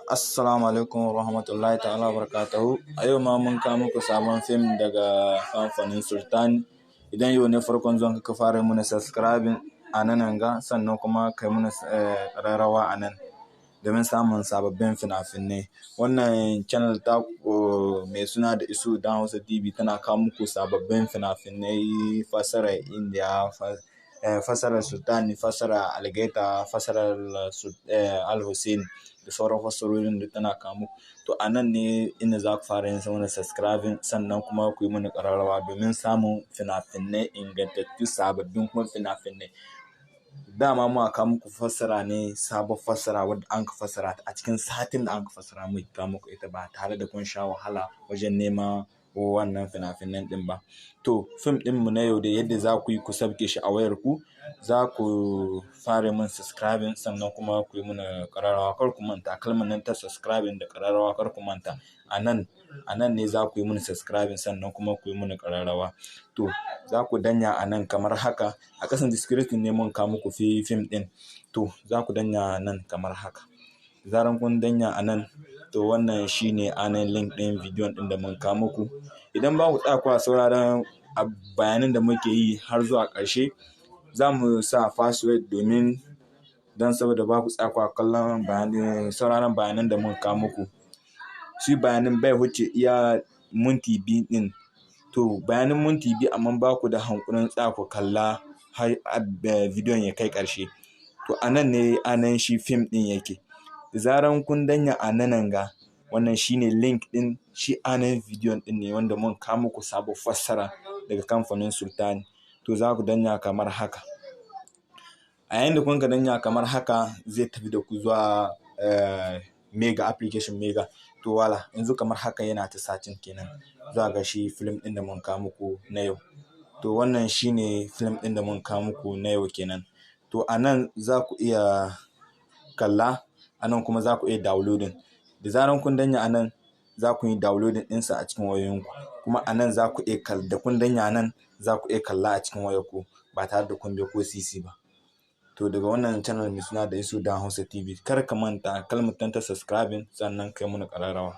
Assalamu alaikum wa rahmatullahi ta'ala wa barakatuhu. A yau ma mun kawo muku sabon fim daga kamfanin Sultan. Idan yau ne farkon zuwan ka, fara muna subscribing a nan ga, sannan kuma kai muna ƙararrawa a nan domin samun sababbin fina-finai. Wannan channel ta mai suna da Isu Dan Hausa TV tana kawo muku sababbin fina-finai, fassarar India, fassarar Sultan, fassarar Algaita, fassarar Al Hussein da sauran fassarorin da tana kawo muku. To, a nan ne inda za ku fara yin mana subscribing, sannan kuma ku yi mana ƙararrawa domin samun fina-finai ingantattu, sababbin kuma fina-finai. Dama mu kawo muku fassara ne, sabon fassara wadda an ka fassara a cikin satin da an ka fassara mu kawo muku ita ba tare da kun sha wahala wajen neman wannan fina-finan ɗin ba. To, fim ɗinmu na yau da yadda za ku yi ku sabke shi a wayarku, za ku fara mun subscribing, sannan kuma ku yi mana ƙararrawa. Kar ku manta kalmar nan ta subscribing da ƙararrawa, kar ku manta. A nan ne za ku yi mana subscribing, sannan kuma ku yi mana ƙararrawa. To, za ku danya a nan kamar haka. A ƙasan description ne mun kawo muku fim ɗin. To, za ku danya nan kamar haka. Zaran kun danya a nan, to wannan shine ainihin link ɗin bidiyon ɗin da mun kawo muku. Idan ba ku tsaya kuwa sauraron bayanan da muke yi har zuwa ƙarshe, za mu sa password domin don saboda ba ku tsaya kuwa kallon bayanin, sauraron bayanan da mun kawo muku. Shi bayanin bai wuce iya minti 2 ɗin. To, bayanin minti 2, amma ba ku da hankulin tsaya ku kalla har bidiyon ya kai ƙarshe. To, a nan ne ainihin shi fim ɗin yake. Da zaran kun danya a nan ga, wannan shine link ɗin shi ainihin bidiyon ɗin ne wanda mun kawo muku sabon fassara daga kamfanin Sultan. To, za ku danya kamar haka. A yayin da kun ka danya kamar haka, zai tafi da ku zuwa Mega application, Mega. To voila, yanzu kamar haka yana ta searching kenan zuwa ga shi film ɗin da mun kawo muku na yau. To, wannan shine film ɗin da mun kawo muku na yau kenan. To, a nan za ku iya kalla, a nan kuma za ku iya downloading. Da zaran kun danya a nan, za ku yi downloading ɗinsa a cikin wayoyinku. Kuma a nan za ku iya da kun danya nan, za ku iya kalla a cikin wayarku ba tare da kun biya ko sisi ba. To, daga wannan channel mai suna da Isu Dan Hausa TV, kar ka manta kalmar ta subscribing, sannan kai mana ƙararrawa.